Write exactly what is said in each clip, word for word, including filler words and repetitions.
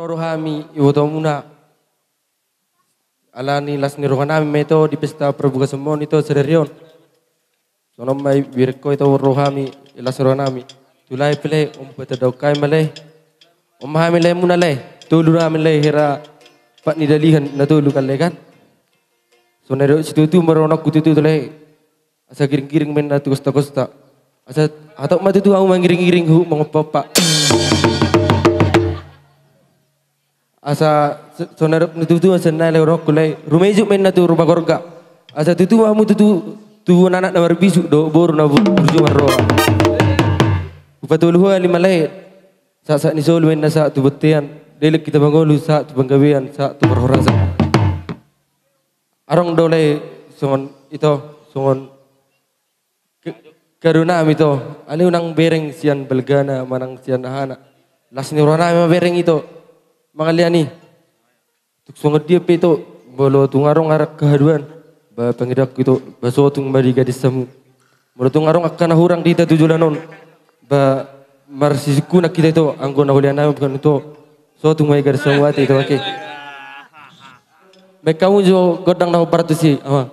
Ro hami ibotomuna. Alani las ni rohanami ma ito di pesta parbuka semon ito sadari on. Songon on ma ibereng ho ito rohami, las rohanami. Tu lae pe lae, on patadahon hami ma lae. On ma hami laemuna lae. Tolu nami lae hera pat ni dalihan na tolu kan lae kan. Sonari situtu ma rohangku tutu lae. Asa giring-giring ma inna tu kosta-kosta. Asa hatop ma tutu hamu mangiring-iring huhut mangompa-ompa. Asa so-, sonari tutu asa na lae rohangku lae. Rumejuk ma inna tu ruma gorga. Asa tutu hamu tutu tubuan anak na marbisuk dohot boru na bu-, burju marroha. Hupatolu hali ma lae. Sahat-sahat ni solu ma inna sahat tu bontean. Leleng hita mangolu sahat tu panggabean sahat tu parhorasan. Adong do lae songon ito, songon ke-, kaduanami ito, alai unang bereng sian balgana manang sian ahana. Las ni rohanami ma bereng ito. Mangalean i. Tung songon dia pe ito, molo tung adong arah kehaduan. Ba pangidoanku ito, ba sotung ma di gadis hamu. Molo tung adong angka na hurang di hita tu joloan on. Ba marsisungkunan hita ito, anggo na hulean nami bukan ito. Sotung ma i garis samuat ito, oke. Baen hamu jo gondang na hombar tusi, ama.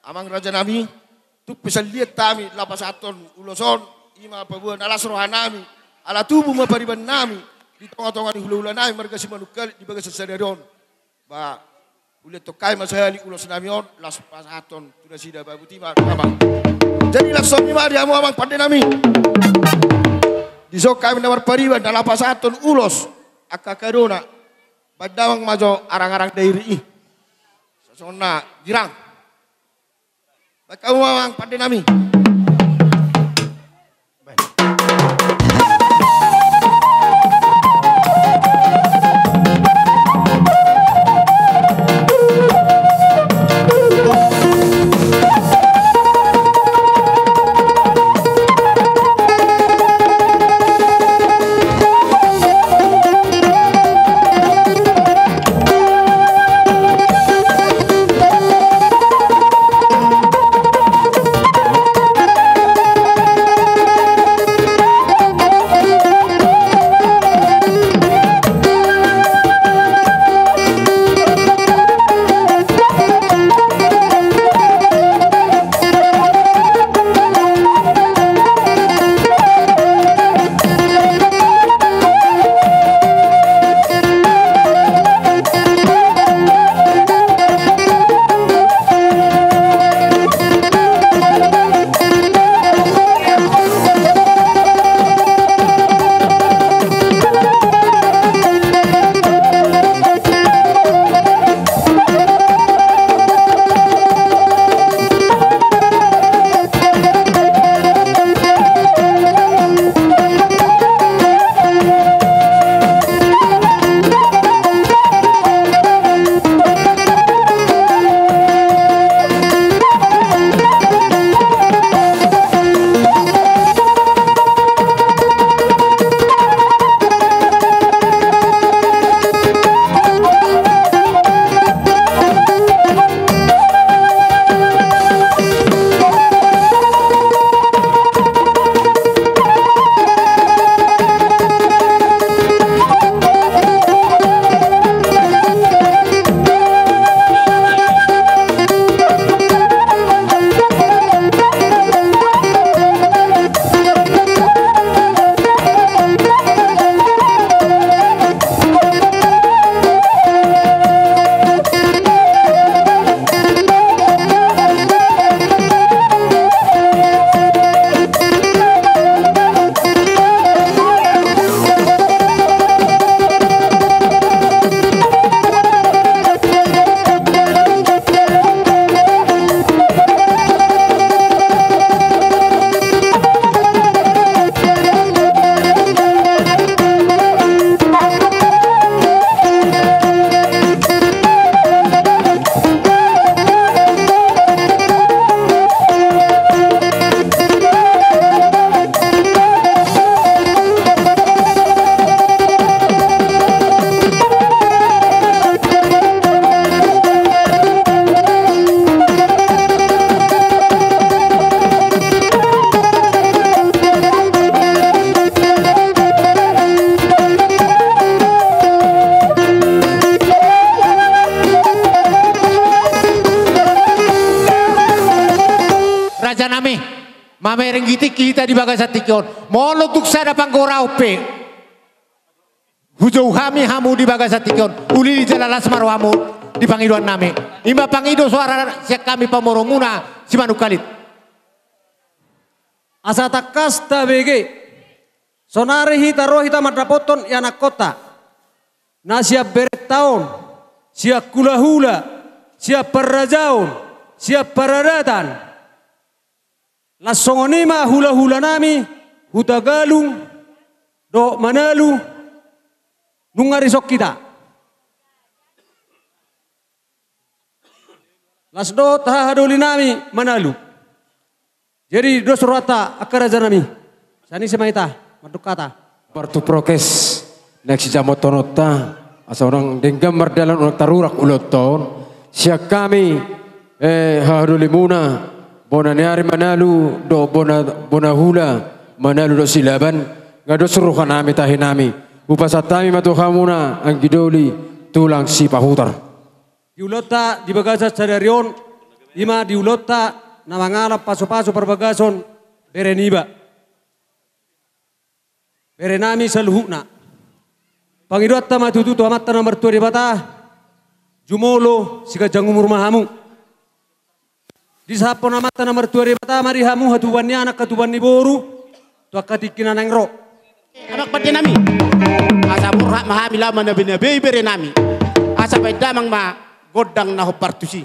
Amang raja nami, tung pe salelengon hami laho pasahathon ulos on, i ma paboa na las roha nami, ala tubu ma pariban nami di tonga-tonga ni hula-hula nami marga Simanungkalit di bagasan sadari on. Ba, ulehon hami ma sahali ulos nami on, laos pasahathon tu nasida, ba botima, amang. Jadi laos songon i ma di hamu amang pande nami. Dison hami na marpariban, na laho pasahathon ulos, angka kadona, baen damang ma jo arang-arang dairi i. Songon na girang. Baen hamu ma amang pande nami. Mamereng gitik hita di bagasan tingki on. Molo tung sada panggoraon pe, hujou hami hamu di bagasan tingki on, uli jala las ma rohamu di pangidoan nami. Ima pangido soara sian hami pamoruonmuna Simanungkalit. Asa tangkas tabege, sonari hita ro hita mandapothon ianakkonta na sian berenta on, sian hulahula, sian parrajaon, sian paradatan. Las songon i ma hulahula nami Hutagalung dohot Manalu, nunga rison hita. Las dohot hahadoli nami Manalu. Jadi dos rohanta angka raja nami. Sian i ma hita mandok hata. Partu prokes, naeng sijamothononta, asa unang denggan mardalan, unang tarurak ulaonta on. Sian hami, eh, hahadolimuna, bona ni ari Manalu dohot bona, bona hula Manalu dohot Silaban, nga dos roha nami tahi nami. Hupasahat hami ma tu hamuna anggi doli tulang sipahutar. Di ulaonta di bagasan sadari on, ima di ulaonta na mangalap pasupasu parbagason bere niba. Bere nami saluhutna. Pangidoanta ma tutu tu Amanta na martua Debata, jumolo siganjang umur ma hamu. Disahaphon Amanta na martua Debata ma di hamu hatubuan ni anak, hatubuan ni boru, tu angka tingki na naeng ro. Amang pande nami. Asa borhat ma hami laho manabeinabei bere nami. Asa bahen damang ma gondang na hombar tusi.